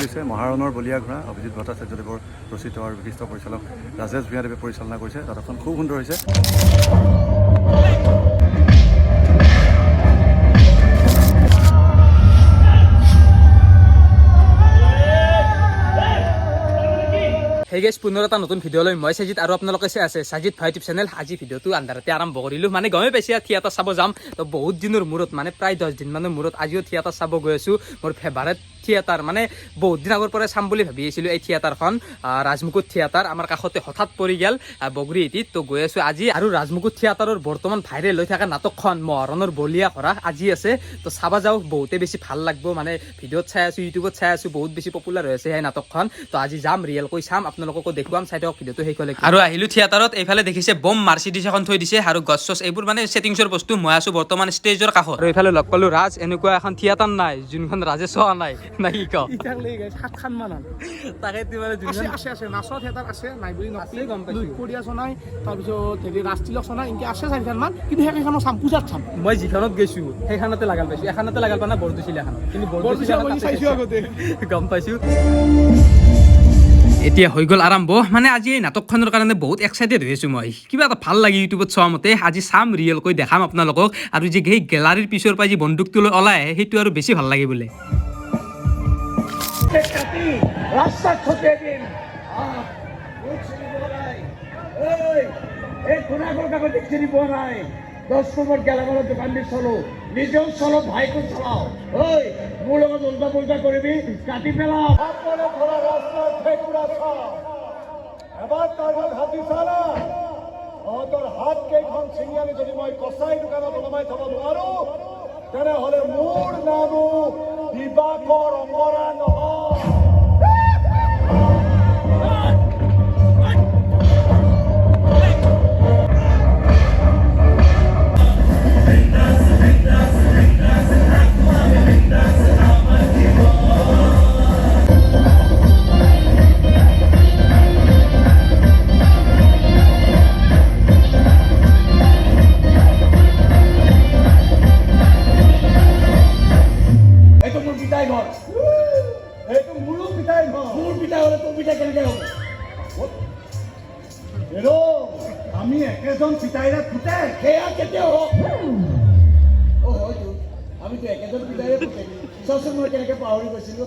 তুলিছে। মহাৰণৰ বলীয়া ঘোঁৰা, অভিজিত ভট্টাচাৰ্যদেৱৰ ৰচিত আৰু বিশিষ্ট পৰিচালক ৰাজেশ ভূঞাদেৱে পৰিচালনা কৰিছে। নাটকখন খুব সুন্দৰ হৈছে। সেই গেছ, পুনৰ এটা নতুন ভিডিঅ' লৈ মই চাজিত আৰু আপোনালোকে চাই আছে চাজিত ভাই ইউটিউব চেনেল। আজি ভিডিঅ'টো আন্ধাৰতে আৰম্ভ কৰিলোঁ, মানে গমেই পাইছে থিয়েটাৰ চাব যাম। তো বহুত দিনৰ মূৰত, মানে প্ৰায় 10 দিনমানৰ মূৰত আজিও থিয়েটাৰ চাব গৈ আছোঁ। মোৰ ফেভাৰেট থিয়েটাৰ, মানে বহুত দিন আগৰ পৰাই চাম বুলি ভাবি আছিলোঁ এই থিয়েটাৰখন। ৰাজমুকুট থিয়েটাৰ আমাৰ কাষতে হঠাৎ পৰি গ'ল বগৰীহাটীত। তো গৈ আছোঁ আজি। আৰু ৰাজমুকুট থিয়েটাৰৰ বৰ্তমান ভাইৰেল হৈ থকা নাটকখন মহাৰণৰ বলীয়া ঘোঁৰা আজি আছে। তো চাবা যাওঁ, বহুতে বেছি ভাল লাগব। মানে ভিডিঅ'ত চাই আছোঁ, ইউটিউবত চাই আছোঁ, বহুত বেছি পপুলাৰ হৈ আছে সেই নাটকখন। তো আজি যাম, ৰিয়েলকৈ চাম, আপোনালোককো দেখুৱাম। চাই থাকক ভিডিঅ'টো শেষলৈকে। আৰু আহিলোঁ থিয়েটাৰত। এইফালে দেখিছে বম মাৰ্চিডিছ এখন থৈ দিছে আৰু গছ চছ এইবোৰ মানে ছেটিংছৰ বস্তু। মই আছোঁ বৰ্তমান ষ্টেজৰ কাষত। আৰু এইফালে লগ পালোঁ ৰাজ। এনেকুৱা এখন থিয়েটাৰ নাই যোনখন ৰাজে চোৱা নাই, নাই কি কওঁ? এতিয়ালৈ গাইছ সাতখন মান হ'ল। তাকে মানে আছে আছে আছে, নাচৰ থিয়েটাৰ আছে, নাই বুলি আছে, গম পাইছো। লুইতপৰীয়া চনাই, তাৰপিছত হেৰি ৰাজতিলক চনাই, এনেকৈ আছে চাৰিখনমান। কিন্তু সেইকেইখনো চাম, পূজাত চাম। মই যিখনত গৈছো সেইখনতে লাগাল পাইছো। এখনতে লাগাল পোৱা নাই, বৰদুচিলা এখনত। কিন্তু বৰদৈচিলা মই চাইছো আগতে। গম পাইছো। এতিয়া হৈ গ'ল আৰম্ভ। মানে আজি এই নাটকখনৰ কাৰণে বহুত এক্সাইটেড হৈ আছোঁ মই। কিবা এটা ভাল লাগে ইউটিউবত চোৱা মতে। আজি চাম, ৰিয়েলকৈ দেখাম আপোনালোকক। আৰু যি সেই গেলাৰীৰ পিছৰ পৰা যি বন্দুকটো লৈ ওলাই আহে, সেইটো আৰু বেছি ভাল লাগে বোলে। ৰাস্তাত ছটিয়াই দিম। মোক চিনি পোৱা নাই? ঐ, এই খুনাকৰ কাকতিক চিনি পোৱা নাই? 10 নম্বৰ গেলামালৰ দোকান দি চলো, নিজেও চলো, ভাইকো চলাও। ঐ, মোৰ লগত উল্টা পুল্টা কৰিবি, কাটি পেলাও। ধৰা ৰাস্তাৰ ঠেকুৰা চাওঁ, এবাৰ তাৰ গাত হাত দিছা না, তহঁতৰ হাত কেইখন ছিঙি আনি যদি মই কচাই দোকানত ওলমাই থব নোৱাৰো, তেনেহ'লে মোৰ নামো দিবাকৰ অমৰা নহয়। এইটো মোৰ পিতাই ঘৰ। এইটো মোৰো পিতাই ঘৰ। মোৰ পিতাই হ'লে তোৰ পিতাই কেনেকে হ'ব? হেৰ', আমি একেজন পিতাইৰে পুতেক। সেয়া কেতিয়াও হওক। অ হয়তো, আমিতো একেজন পিতাইৰে পুতেক। চাচোন, মই কেনেকে পাহৰি গৈছিলো।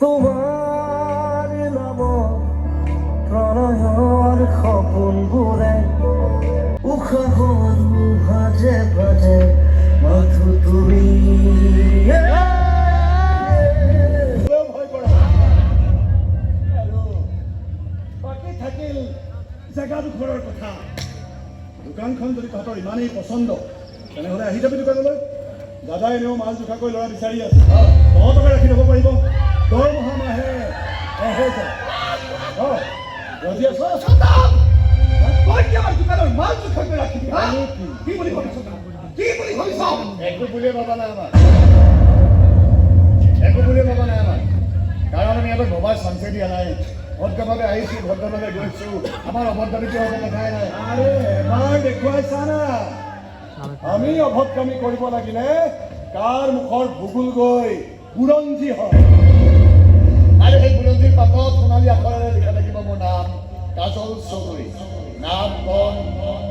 তোমাৰ নামত প্ৰণয়ৰ সপোনবোৰে উশাহৰ ভাজে ভাজে মাথো তুমি। কোনেও ভয় কৰা। আৰু বাকী থাকিল জেগাডোখৰৰ কথা। দোকানখন যদি তহঁতৰ ইমানেই পচন্দ, তেনেহ'লে আহি যাবি দোকানলৈ। দাদাই এনেও মাল জোখাকৈ ল'ৰা বিচাৰি আছে। তহঁতকে ৰাখি ল'ব পাৰিব। দৰমহা মাহে 1000। অঁ, ৰাজি আছ? তই কি আমাৰ দোকানৰ মাল জোখাকৈ ৰাখিবি, হা? কি বুলি ভাবিছ? কি বুলি ভাবিছ? একো বুলিয়ে ভবা নাই আমাৰ, একো বুলিয়ে ভবা নাই আমাৰ। কাৰণ আমি সিহঁতক ভবাৰ চান্সে দিয়া নাই। ভদ্ৰভাৱে আহিছোঁ, ভদ্ৰভাৱে গৈছোঁ। আমাৰ অভদ্ৰামিটো হ'ব কথাই নাই। আৰে, এবাৰ দেখুৱাইছা না, আমি অভদ্ৰামি কৰিব লাগিলে কাৰ মুখৰ ভূগোল গৈ বুৰঞ্জী হয়। আৰু সেই বুৰঞ্জীৰ পাতত সোণালী আখৰেৰে লিখা থাকিব মোৰ নাম, কাজল চৌধুৰী। নাম কম,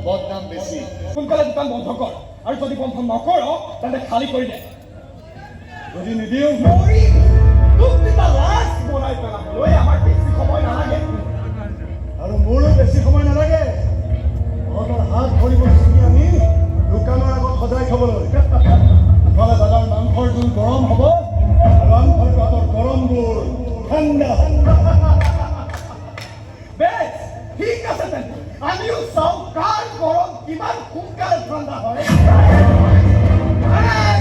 বদনাম বেছি। সোনকালে দোকান বন্ধ কৰ। আৰু যদি বন্ধ নকৰ, তেন্তে খালী কৰি দে। যদি নিদিওঁ? মৰি তোক তেতিয়া লাজ বনাই পেলাবলৈ আমাৰ বেছি সময় নালাগে। আৰু মোৰো বেছি সময় নালাগে তহঁতৰ হাত ভৰিবোৰ ছিঙি আনি দোকানৰ আগত সজাই থ'বলৈ। ইফালে দাদাৰ মাংসৰ জোল গৰম হ'ব আৰু আনফালে তহঁতৰ গৰমবোৰ ঠাণ্ডা হ'ব। বেছ, ঠিক আছে তেন্তে। আমিও চাওঁ কাৰ গৰম কিমান সোনকালে ঠাণ্ডা হয়। এই!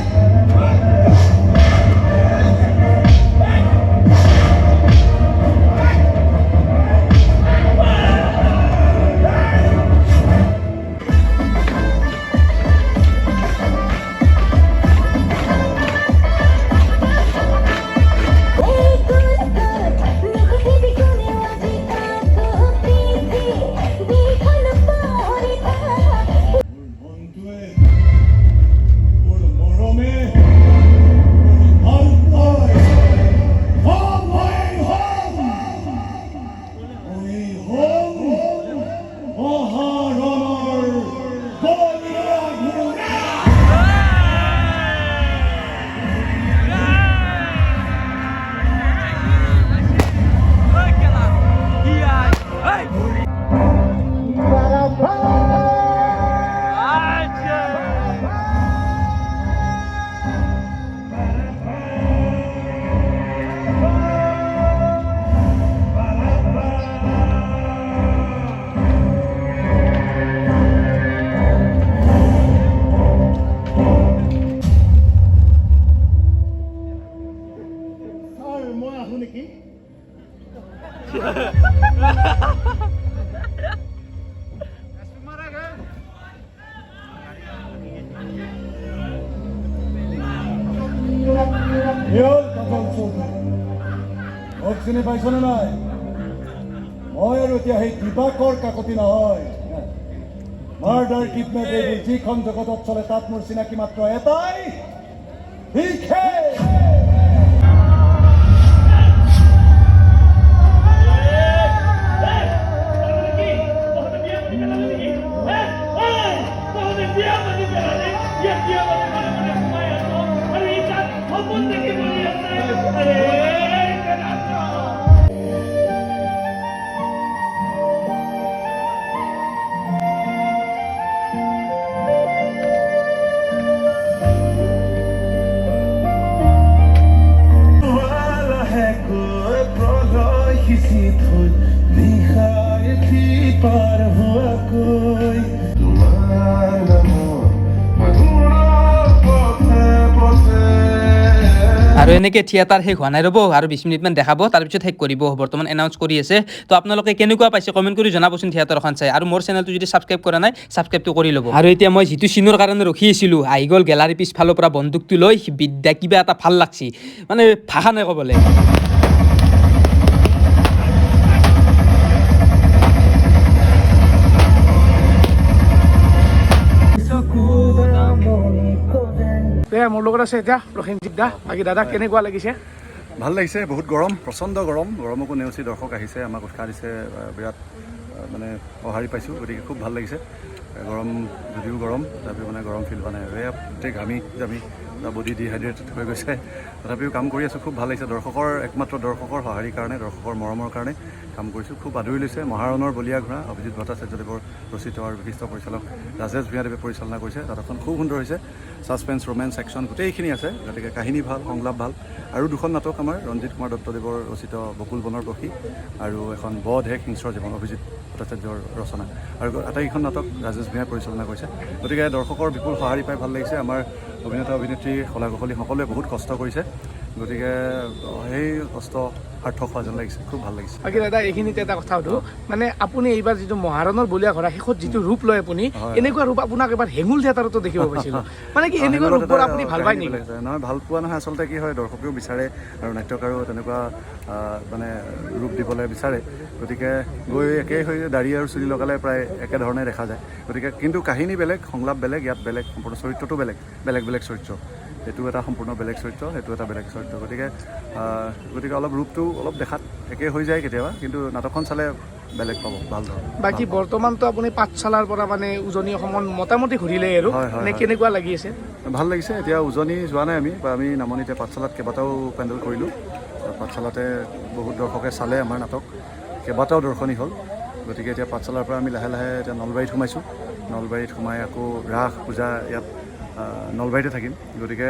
মোক চিনি পাইছনে নাই? মই আৰু এতিয়া সেই দিবাকৰ কাকতি নহয়। মাৰ্ডাৰ, কিডনেপ এইবোৰ যিখন জগতত চলে, তাত মোৰ চিনাকি মাত্ৰ এটাই, বিশেষ। প্ৰলয় সিঁচি থৈ নিশা এটি পাৰ হোৱাকৈ তোমাৰ নামৰ ফাগুনৰ পথে পথে। আৰু এনেকৈ থিয়েটাৰ শেষ হোৱা নাই, ৰ'ব, আৰু 20 মিনিটমান দেখাব, তাৰপিছত শেষ কৰিব। বৰ্তমান এনাউন্স কৰি আছে। তো আপোনালোকে কেনেকুৱা পাইছে কমেণ্ট কৰি জনাবচোন থিয়েটাৰখন চাই। আৰু মোৰ চেনেলটো যদি ছাবস্ক্ৰাইব কৰা নাই, ছাবস্ক্ৰাইবটো কৰি ল'ব। আৰু এতিয়া মই যিটো চিনৰ কাৰণে ৰখি আছিলোঁ, আহি গ'ল গেলাৰী পিছফালৰ পৰা বন্দুকটো লৈ বিদ্যা। কিবা এটা ভাল লাগছি, মানে ভাষা নাই ক'বলৈ। এয়া মোৰ লগত আছে এতিয়া প্ৰসেনজিৎ দা। বাকী দাদা, কেনেকুৱা লাগিছে? ভাল লাগিছে। বহুত গৰম, প্ৰচণ্ড গৰম। গৰমকো নেওচি দৰ্শক আহিছে, আমাক উৎসাহ দিছে। বিৰাট মানে সঁহাৰি পাইছোঁ, গতিকে খুব ভাল লাগিছে। গৰম যদিও গৰম, তথাপিও মানে গৰম ফিল হোৱা নাই। আৰু এয়া গোটেই ঘামি জামি বডি ডিহাইড্ৰেটেড হৈ গৈছে, তথাপিও কাম কৰি আছোঁ। খুব ভাল লাগিছে। দৰ্শকৰ, একমাত্ৰ দৰ্শকৰ সঁহাৰিৰ কাৰণে, দৰ্শকৰ মৰমৰ কাৰণে কাম কৰিছোঁ। খুব আদৰি লৈছে। মহাৰণৰ বলীয়া ঘোঁৰা, অভিজিত ভট্টাচাৰ্যদেৱৰ ৰচিত আৰু বিশিষ্ট পৰিচালক ৰাজেশ ভূঞাদেৱে পৰিচালনা কৰিছে। নাটকখন খুব সুন্দৰ হৈছে। ছাছপেঞ্চ, ৰোমেঞ্চ, একশ্যন গোটেইখিনি আছে। গতিকে কাহিনী ভাল, সংলাপ ভাল। আৰু দুখন নাটক আমাৰ, ৰঞ্জিত কুমাৰ দত্তদেৱৰ ৰচিত বকুল বনৰ পক্ষী আৰু এখন বধ এক হিংস্ৰ জীৱন, অভিজিত ভট্টাচাৰ্যৰ ৰচনা। আৰু আটাইকেইখন নাটক ৰাজেশ ভূঞাই পৰিচালনা কৰিছে। গতিকে দৰ্শকৰ বিপুল সঁহাৰি পাই ভাল লাগিছে। আমাৰ অভিনেতা, অভিনেত্ৰী, কলা কুশলী সকলোৱে বহুত কষ্ট কৰিছে। গতিকে সেই কষ্ট সাৰ্থক হোৱা যেন লাগিছে। খুব ভাল লাগিছে। বাকী দাদা, এইখিনিতে এটা কথা সুধো, মানে আপুনি এইবাৰ যিটো মহাৰণৰ বলীয়া ঘোঁৰা, শেষত যিটো ৰূপ লয় আপুনি, এনেকুৱা ৰূপ আপোনাক এবাৰ হেঙুল থিয়েটাৰতো দেখিব পাইছিলো। মানে কি, এনেকুৱা হেঙুলত ৰূপবোৰ এটা আপুনি ভাল পায় কাহিনী নেকি? বেলেগ আছে। নহয়, ভাল পোৱা নহয়। আচলতে কি হয়, দৰ্শকেও বিচাৰে আৰু নাট্যকাৰো তেনেকুৱা মানে ৰূপ দিবলৈ বিচাৰে। গতিকে গৈ একেই হৈ দাড়ি আৰু চুলি লগালে প্ৰায় একেধৰণে দেখা যায়। গতিকে কিন্তু কাহিনী বেলেগ, সংলাপ বেলেগ, ইয়াত বেলেগ, সম্পূৰ্ণ চৰিত্ৰটো বেলেগ, বেলেগ বেলেগ চৰিত্ৰ। এইটো এটা সম্পূৰ্ণ বেলেগ চৰিত্ৰ, সেইটো এটা বেলেগ চৰিত্ৰ। গতিকে অলপ ৰূপটো অলপ দেখাত একেই হৈ যায় কেতিয়াবা, কিন্তু নাটকখন চালে বেলেগ পাব, ভাল ধৰণৰ। বাকী বৰ্তমানতো আপুনি পাঠশালাৰ পৰা মানে উজনি অসমত মোটামুটি ঘূৰিলে আৰু হয়, হয়, মানে হয়। কেনেকুৱা লাগি আছে? ভাল লাগিছে। এতিয়া উজনি যোৱা নাই আমি, বা আমি নামনিতে পাঠশালাত কেইবাটাও পেণ্ডেল কৰিলোঁ। পাঠশালাতে বহুত দৰ্শকে চালে আমাৰ নাটক, কেইবাটাও দৰ্শনী হ'ল। গতিকে এতিয়া পাঠশালাৰ পৰা আমি লাহে লাহে এতিয়া নলবাৰীত সোমাইছোঁ। নলবাৰীত সোমাই আকৌ ৰাস পূজা ইয়াত নলবাৰীতে থাকিম। গতিকে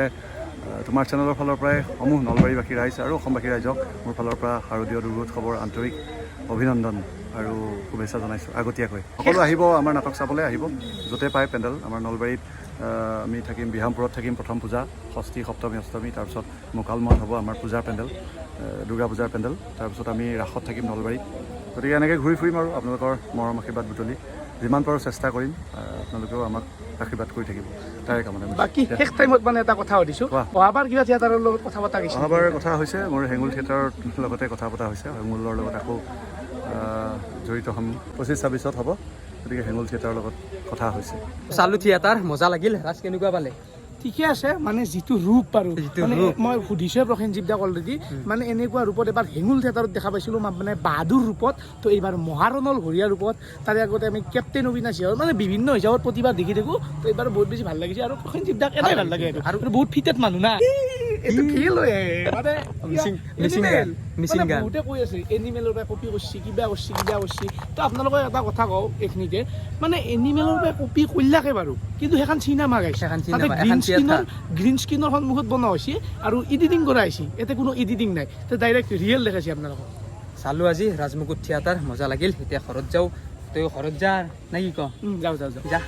তোমাৰ চেনেলৰ ফালৰ পৰাই সমূহ নলবাৰীবাসী ৰাইজ আৰু অসমবাসী ৰাইজক মোৰ ফালৰ পৰা শাৰদীয় দুৰ্গোৎসৱৰ আন্তৰিক অভিনন্দন আৰু শুভেচ্ছা জনাইছোঁ আগতীয়াকৈ। সকলো আহিব, আমাৰ নাটক চাবলৈ আহিব, য'তে পায় পেণ্ডেল। আমাৰ নলবাৰীত আমি থাকিম, বিহামপুৰত থাকিম প্ৰথম পূজা, ষষ্ঠী, সপ্তমী, অষ্টমী। তাৰপিছত মোকালমোৱাত হ'ব আমাৰ পূজাৰ পেণ্ডেল, দুৰ্গা পূজাৰ পেণ্ডেল। তাৰপিছত আমি ৰাসত থাকিম নলবাৰীত। গতিকে এনেকৈ ঘূৰি ফুৰিম আৰু আপোনালোকৰ মৰম আশীৰ্বাদ বুটলি যিমান পাৰোঁ চেষ্টা কৰিম। আপোনালোকেও আমাক আশীৰ্বাদ কৰি থাকিব, তাৰে কামনা কৰিছোঁ। বাকী শেষ টাইমত মানে এটা কথা সুধিছো, কোৱা। অহাবাৰ কিবা থিয়েটাৰৰ লগত কথা পতা গৈছে? অহাবাৰ কথা হৈছে, মোৰ হেঙুল থিয়েটাৰৰ লগতে কথা পতা হৈছে। হেঙুলৰ লগত আকৌ জড়িত হ'ম। 25-26ত হ'ব। গতিকে হেঙুল থিয়েটাৰৰ লগত কথা হৈছে। চালো থিয়েটাৰ, মজা লাগিল। ৰাজ, কেনেকুৱা পালে? ঠিকে আছে। মানে যিটো ৰূপ বাৰু যিটো মানে ৰূপ। মই সুধিছোৱে প্ৰসেনজিৎ দাক অলৰেডি, মানে এনেকুৱা ৰূপত এবাৰ হেঙুল থিয়েটাৰত দেখা পাইছিলোঁ, মানে বাহাদুৰ ৰূপত, তো এইবাৰ মহাৰণৰ ঘৰীয়া ৰূপত। তাৰে আগতে আমি কেপ্টেইন অবিনাশ হিচাপত, মানে বিভিন্ন হিচাপত প্ৰতিবাৰ দেখি থাকোঁ। তো এইবাৰ বহুত বেছি ভাল লাগিছে। আৰু প্ৰসেনজিৎ দাক এনেই ভাল লাগে। আৰু বহুত ফিটেড মানুহ না, এইটো ফিল হয় মানে মিচিং Animal। গান, মিচিং মানে গান। বহুতে কৈ আছে এনিমেলৰ পৰা কপি কৰিছে, কিবা কৰিছে, কিবা কৰিছে। তো আপোনালোকক এটা কথা কওঁ এইখিনিতে, মানে এনিমেলৰ পৰা কপি কৰিলাকে বাৰু, কিন্তু সেইখন চিনেমা গাইছে। সেইখন তাতে চিনেমা, গ্ৰীণ এখন স্ক্ৰীনৰ থিয়েটাৰ। গ্ৰীণ স্ক্ৰীনৰ সন্মুখত বনোৱা হৈছে আৰু এডিটিং কৰা হৈছে। ইয়াতে কোনো এডিটিং নাই, তো ডাইৰেক্ট ৰিয়েল দেখাইছে আপোনালোকক। চালো আজি ৰাজমুকুট থিয়েটাৰ, মজা লাগিল। এতিয়া ঘৰত যাওঁ। তই ঘৰত যা নে কি ক? যাওঁ, যাওঁ, যাওঁ। যা।